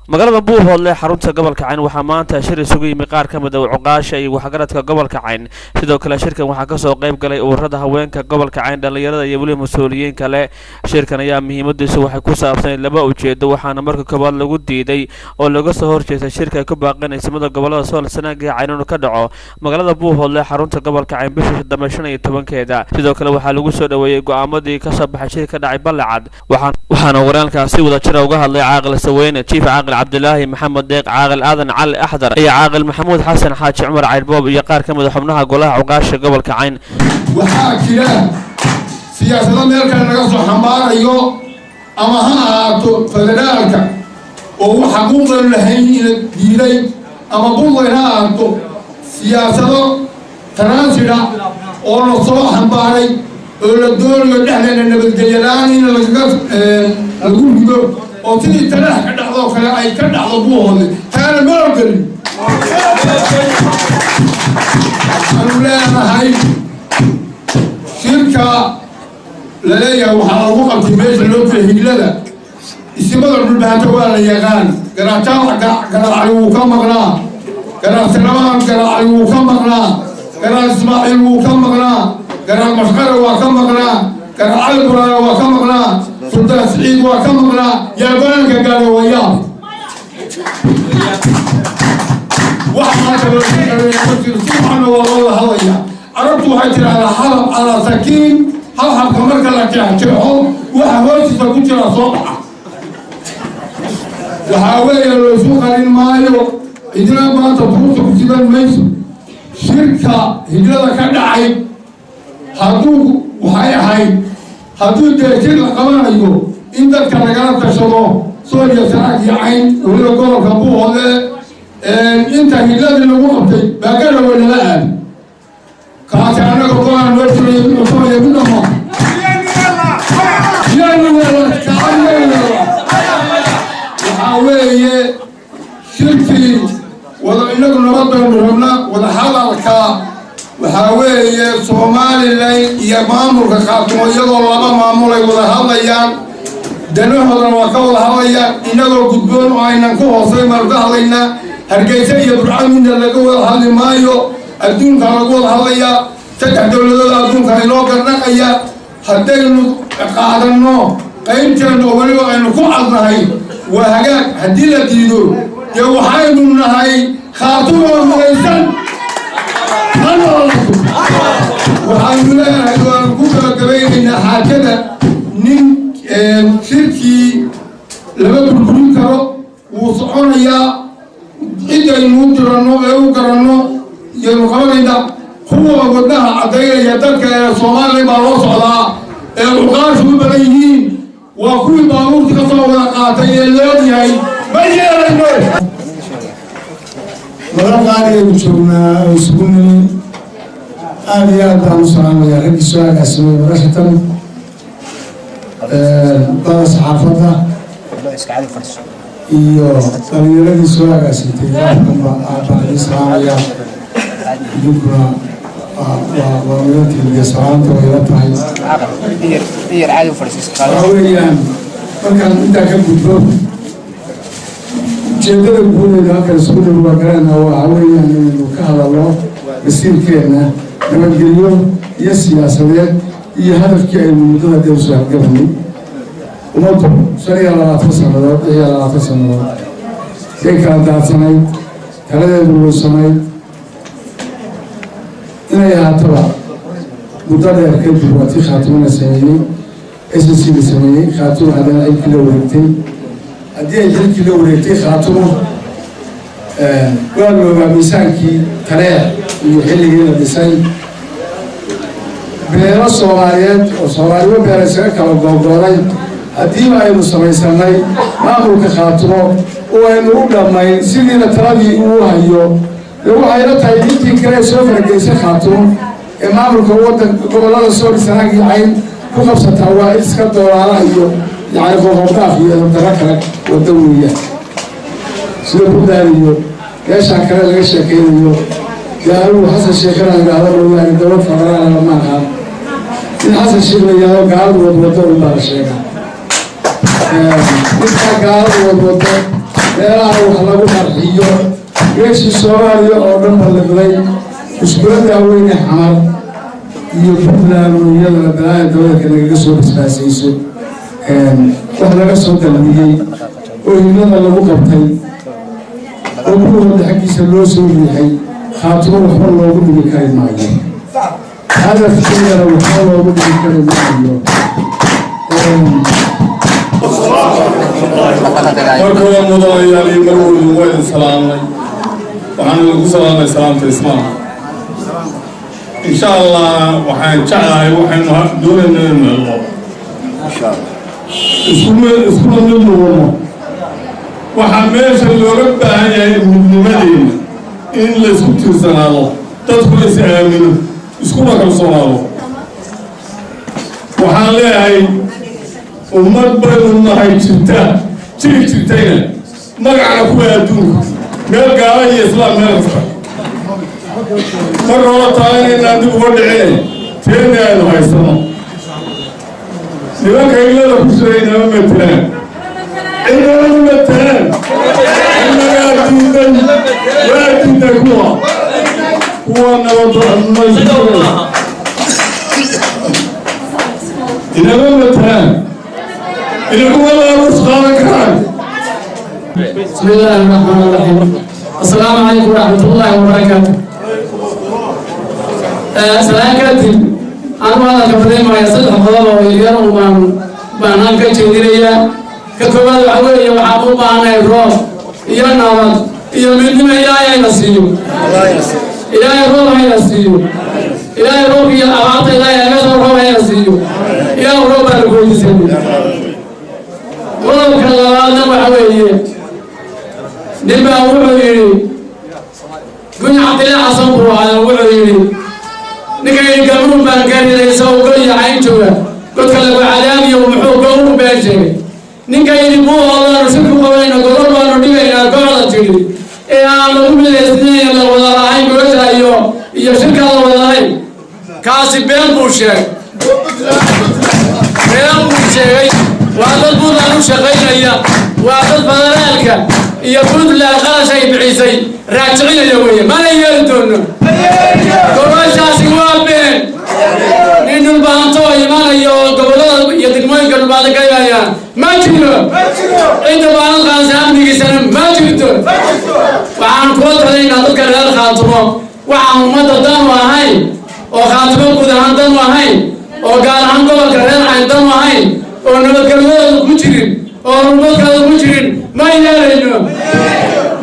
Magaalada Buuhoodle, xarunta gobolka Cayn, waxaa maanta shir isugu yimi qaar ka mid ah cuqaasha iyo waxgaradka gobolka Cayn. Sidoo kale shirkan waxaa kasoo qayb galay ururada haweenka gobolka Cayn, dhalinyarada iyo weliba mas-uuliyiin kale. Shirkan ayaa muhiimadiisu waxay ku saabsanayd laba ujeedo, waxaana marka koowaad lagu diiday oo laga soo horjeestay shirka ay ku baaqeen ismada gobolada Sool, Sanaag iyo Cayn inuu ka dhaco magaalada Buuhoodle, xarunta gobolka Cayn, bisha dambe 15-keeda. Sidoo kale waxaa lagu soo dhoweeyey go'aamadii kasoo baxay shir ka dhacay Ballicad. Waxaana waraalkaasi wada jira uga hadlay Caaqil Saweyne, Jiif Caaqil Cabdilaahi Maxamed Deeq, Caaqil Aadan Cali Axdar iyo Caaqil Maxamuud Xasan Xaaji Cumar Caydhboob iyo qaar ka mid a xubnaha golaha cuqaasha gobolka Cayn. Waxaa jira siyaasado meel kale laga soo xambaarayo, ama ha ahaato federaalka oo wax xaquuqdanu lahayn diiday, ama Puntland ha ahaato, siyaasado transit-a oo la soo xambaaray oo la doonayo dhexdeena nabadgelyo la-aan in lagaga lagu rido, oo sidii Taleex ka dhacdoo kale ay ka dhacdo Buuhoodle. Taana ma ogolin. Waxaanu leenahay, shirka la leeyahay waxaa lagu qabtay meesha loo jira Higlada, isimada Dhulbahanta waa la yaqaan. Garaad Garaad Cali wuu ka maqnaa, Garaad Salamaan Garaad Cali wuu ka maqnaa, Garaad Ismaaciil wuu ka maqnaa, Garaad Mashqare waa ka maqnaa, Garaad Cali Buraale waa ka maqnaa, Suldaan Siciid waa ka maqnaa. Yaa go-aanka gaadhay? Waa yaab. Wax maanta loo jiro si waxana waa loo wada hadlaya. Carabtu waxay tidhahdaa "حلب على سكين", halhabka marka la jeexjeexo waxa hoostiisa ku jira soo baxa. Waxaa weeye laysu qarin maayo, idina maanta buurta ku sidan mayso. Shirka Higlada ka dhacay hadduu waxay ahayd, hadduu dee shir la qabanayo, in dadka lagala tashado Sool iyo Sanaag iyo Cayn, weliba gobolka Buuhoodle. Inta Higladii lagu qabtay baa Garowe lala aaday. Kaasi annaga go-aan noo jiray cusubaya midna ma. Waxaa weeye shirkii wada, inagu nabad baynu rabnaa. Wada hadalka waxaa weeye Somaliland iyo maamulka Khaatumo iyadoo laba maamul ay wada hadlayaan, danahoodana waa ka wada hadlayaan. Inagoo gudboon oo aynan ku hooseyn baanu ka hadlaynaa. Hargeysa iyo Burco midna laga wada hadli maayo, adduunka lagu wada hadlayaa. Saddex dowladood adduunka inoo garnaqaya. Haddaynu qaadanno qaybteenna oo weliba aynu ku cadnahay, waa hagaag. Haddii la diido, dee waxaynu nahay Khaatumo midaysan. Ha noolato. Waxaynu leeyahay, waanu ku gabagabaynaynaa xaajada, nin shirkii lama burburin karo, wuu soconayaa. Ciddaynu u diranno ee u garanno yaynu qabanaynaa. Kuwa wadnaha caddaynaya dadka ee Soomaaliya baa loo socdaa ee cuqaashu u badan yihiin waa kuwii baabuurta ka soo wada qaatay ee loogyahay. Ma yeelayno. Laba qaaligaynu joognaa oo isugu nimi. Aada iyo aad baan u salaamayaa raggii soo agaasimay madasha, bada saxaafadda iyo dhalinyaradii soo agaasimtay. Qaabkan baa aad baan idiin salaamayaa. Idinkuna waa mudantihiin salaamta, way ila tahay. Waxaa weeyaan, markaan intaa ka gudbo, ujeeddada guudeeda halkan isugu nimi waa garanaa. Waxaa weeyaan inaynu ka hadalno masiirkeenna nabadgelyo iyo siyaasadeed iyo hadafkii aynu muddada dheer soo halgabanay. Ummaddu 25 sannadood, 26 sannadood say kala daadsanayd, taladeedu luusanayd. Inay ahaataba, muddo dheer kadib waa tii Khaatumana sameeyey, SSC la sameeyey. Khaatuma haddana xilkii la wareegtay. Haddii ay xilkii la wareegtay Khaatumo, waa la ogaa miisaankii Taleex iyo xilligii la dhisay. Beelo Soomaaliyeed oo Soomaaliba beela isaga kala googooday, haddiiba aynu samaysanay maamulka Khaatumo oo aynu u dhammayn sidiina taladii uu hayo, dee waxayla tahay intii kale soo farageysay Khaatumo ee maamulka wadan gobollada Sool, Sanaag iyo Cayn ku qabsataa waa iska doolaala iyo yacni qoqobdaaf iyo edabdarro kale wada weeyaan, sida Puntland iyo meeshaa kale laga sheekeynayo. Dee anigu Xasan Sheekh inaan idhaahdo mooyaane, dowlad federaalna ma aqaan. In Xasan Sheekh la yidhahdo gaaladu wadwado un baa la sheegaa. Intaa gaaladu wadwado meelaha. Beeshii Soomaaliya oo dhan balliqday mushkiladdaa weyne Xamar iyo Puntland oo iyadana balaaya dabadka nagaga soo basbaasayso, wax laga soo dalbiyey oo himada lagu qabtay oo kuwooda xaggiisa loo soo riixay, Khaatumo waxba loogu dhigi kari maayo, hadafkeedana waxba loogu dhigi kari maayo. Markooda, mudanayaal iyo marwoodu, waa idin salaamnay. Waxaan idinku salaamnay salaamta Islaamka. Insha Allah, waxaan jeclahay waxaynu doonayna inaynu helno, iskuna mid noqono. Waxaa meesha looga baahan yahay midnimadeena, in laysku tiirsanaado, dadkuna is aamino, iskuna kalsoonaado. Waxaan leeyahay, ummad baynu nahay jirta, jiri jirtayna, magacna kuwa adduunka meel gaala iyo Islaam meel kasta. Marka hore taa inaynaan dib uga dhicine, teeni aynu haysano. Nimanka ilada ku jiray inama matelaan, cidnama matelaan. Inagaa diiday, waa diiday kuwa nabad inama matelaan, inaguma laaluus qaadan karaan. بسم الله الرحمن الرحيم. السلام عليكم ورحمة الله وبركاته. Salaan kadib, anu hadalka badan maayo. Saddex qodob oo yaryar baan halka jeedinayaa. Ka koowaad waxa weeye, waxaan u baahanahay roob iyo nabad iyo midnimo. Ilaahay hayna siiyo, Ilaahay roob hayna siiyo, Ilaahay roob iyo abaarta Ilaahay naga soo, roob hayna siiyo. Ilaahu roob baan ku weydiisanay. Qodobka labaadna waxa weeye, nin baa wuxuu yidhi, Gunya Cabdillah Xasan buu ahaa, wuxuu yidhi ninka yidhi, "Gamuun baan garinay isagoo goya cayn jooga, godka lagu cadaabiyo muxuu gowru been sheegay." Ninka yidhi, "Buuhoodanu shir ku qabayno, gobol baanu dhigaynaa," kooxda tidhi ee aan lagu midaysnayn, la wada lahayn gogosha iyo shirka la wada lahayn, kaasi been buu sheegay, been buu sheegay. Waa dad Puntland u shaqaynaya, waa dad federaalka iyo Puntland qarash ay bixisay raajicinaya weeye. Mana yeeli doono, gobashaasi waa been. Nin Dhulbahanto oo imanaya oo gobollada iyo degmooyinka Dhulbahanto ka imanayaan ma jiro. Cidda baanan qaansa amnigiisana ma jirto. Waxaan kula talinaynaa dadka reer Khaatumo, waxaan ummadda dan u ahayn oo Khaatumo guud ahaan dan u ahayn oo gaar ahaan gobolka reer Cayn dan u ahayn oo nabadgelyadooda ku jirin oo horumarkooda ku jirin, ma yeelayno,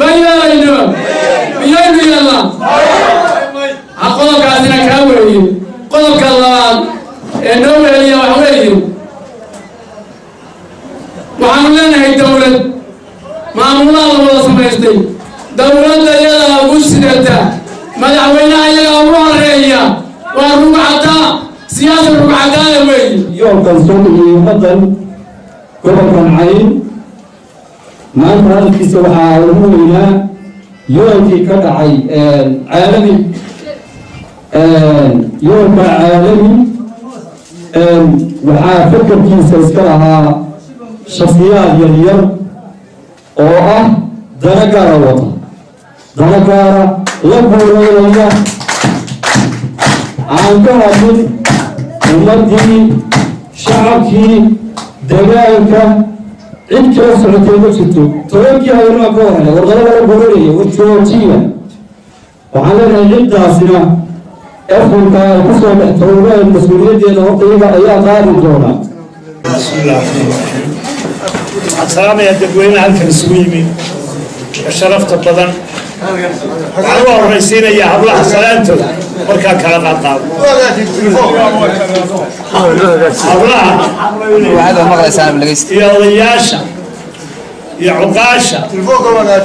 ma yeelayno. Miyaynu yeelnaa? Ha, qodobkaasina kaa weeye. Qodobka labaad ee noo weheliya waxa weeye, waxaanu leenahay dowlad maamulaha la wada samaystay. Dowladda iyadaa ugu sidata, madaxweynaha iyagaa ugu horeeya, waa rugcadaa, siyaasa rugcadaaya weeye. Yoolkan soo dhigiyey ummaddan gobolkan Cayn maanta hadalkiisa waxaa lagu weynaa yoolkii ka dhacay caalami, yoolka caalami. Waxaa fakarkiisa iska lahaa shaksiyaad yaryar oo ah dana gaara wata, dana gaara la guureynaya, aan ka hadlin ummaddii, shacabkii degaanka. Cid kala socotay ma jirto. 10-kii haweenaa ka horreeya warqado lala guuranaya, war joojiya. Waxaan leenahay, ciddaasina efulka ay ku soo dhex towreen, mas-uuliyaddeeda horta iyaga ayaa qaadi doona. بسم الله الرحمن الرحيم. Waxaan salaamayaa dadweynaha halkan isugu yimi ee sharafta badan. Waxaan u horraysiinayaa hablaha salaantooda markaan kala qaadqaado hablaha iyo odayaasha iyo cuqaasha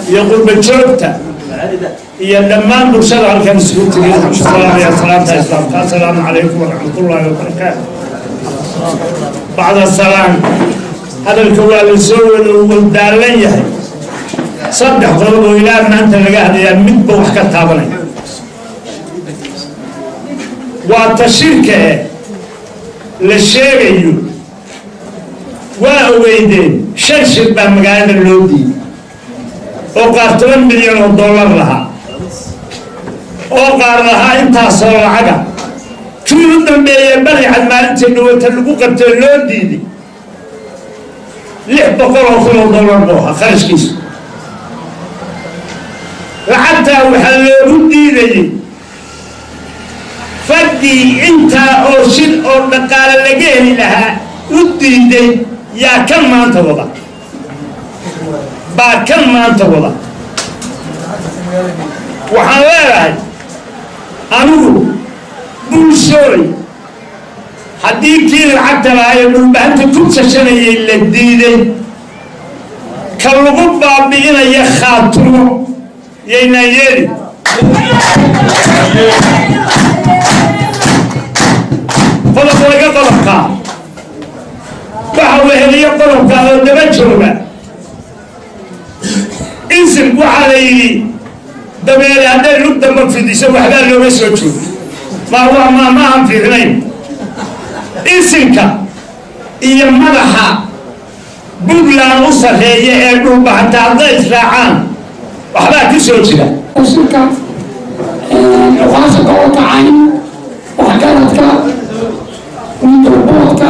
iyo qurba joogta iyo dhammaan bulshada halkan isugu tegay. Waxaan ku salaamayaa salaamta Islaamka: asalaamu calaykum waraxmatullaahi wabarakaatu. Bacda salaan, hadalka waa la soo wada waldaalan yahay. Saddex qodob oo ilaa maanta laga hadlayaa, midba wax ka taabanaya waa tashirka eh la sheegayo. Waa ogeydeen, shan shir baa magaalada loo diiday. Oo qaar 10 milyan oo dollar lahaa, oo qaar lahaa intaasoo lacaga. Kii u dambeeyey Balicad maalintii dhawata lagu qabtay, loo diiday, 600,000 oo dollar buu ahaa kharashkiisu. Lacagtaa waxaa loogu diidayey raggii intaa oo shir oo dhaqaale laga heli lahaa u diiday. Yaa kan maanta wada baa kan maanta wada. Waxaan leedahay anigu, bulshooy, haddii kii lacagta lahaa ee Dhulbahanta ku tashanayay la diiday, ka lagu baabi'inaya Khaatumo yaynaan yeeli. Qodob laga qodobkaa waxa weheliyo qodobkaa oo daba jooga isim. Waxaa la yidhi, dabeele hadday lug damba fidiso, waxbaa looga soo joogo. Ma waa ma maahan fiicnayn. Isimka iyo madaxa Puntland u sarreeya ee Dhulbahanta hadday israacaan, waxbaa ku soo jira. Shirka cuqaasha gobolka Cayn, waxgaradka, midowboodka,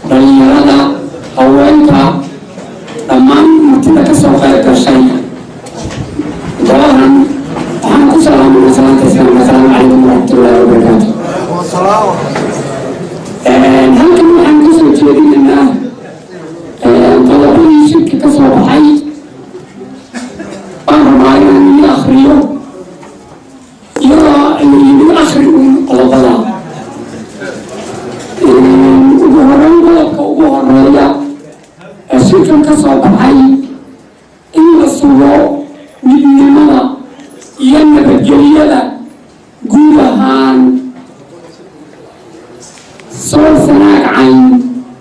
dhalinyarada, haweenka, dhammaan martida ka soo qayb gashay golahan, waxaan ku salaamanaa salaanta islaamka: asalaamu calaykum waraxmatullaahi wabarakaatu. Halkan waxaan kasoo jeedinaynaa qodobadii shirka ka soo baxay. Baan rabaa inaan ii akriyo, iyadoo la yimid akhri uun qodobada. Ugu horeyn, qodobka ugu horeeya ee shirkan ka soo baxay: in la sugo midnimada iyo nabadgelyada guud ahaan Sool, Sanaag, Cayn,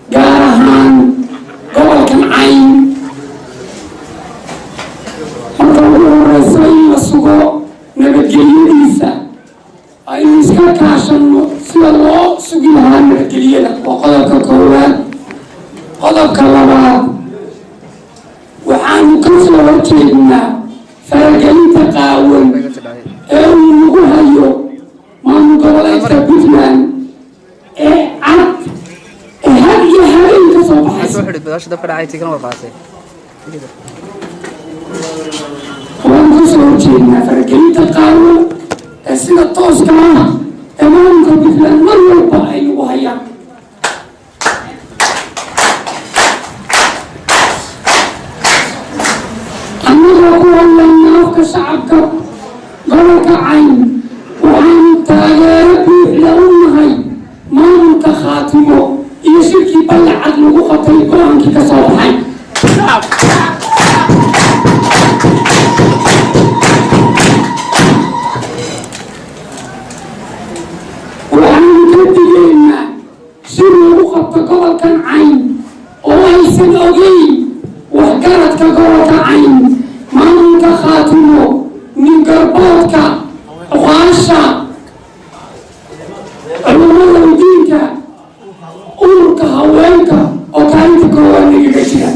gaar ahaan gobolkan Cayn. Marka ugu horeysa, in la sugo nabadgelyadiisa, aynu iska kaashano sida loo sugi lahaa nabadgelyada, waa qodobka koowaad. Qodobka labaad, waxaanu ka soo horjeednaa faragelinta qaawan ee uu nagu hayo maamul goboleedka Puntland ee cad ee had iyo habeen ka soo baxaysa. Waanu ka soo horjeednaa faragelinta qaawan ee sida tooska ah ee maamulka Puntland mar walba ay nagu hayaan. Annagoo ku hadlayna afka shacabka gobolka Cayn, waxaanu taageero buuxda u nahay maamulka Khaatimo iyo shirkii Ballacad lagu qabtay go-aankii ka soo baxay. Waxaanu ka digaynaa shir lagu qabto gobolkan Cayn oo aysan ogeyn waxgaradka gobolka Cayn, maamulka Khaatimo, ningarboodka, cuqaasha, culamada diinka, ururka haweenka oo kaalinta koowaad nagaga jira.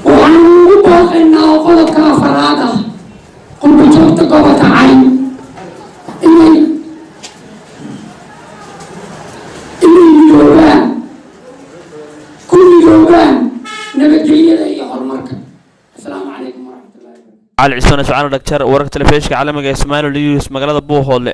Waxaanu ugu baaqaynaa, oo qodobka afaraad ah, qurbajoogta gobolka Cayn inay midoobaan, ku midoobaan nabadgelyada iyo horumarka. Asalaamu calaykum waraxmatullahi. Cali Cismaan Iscaano Dhagjar, wararka telefishinka caalamiga ee Somali News, magaalada Buuhoodle.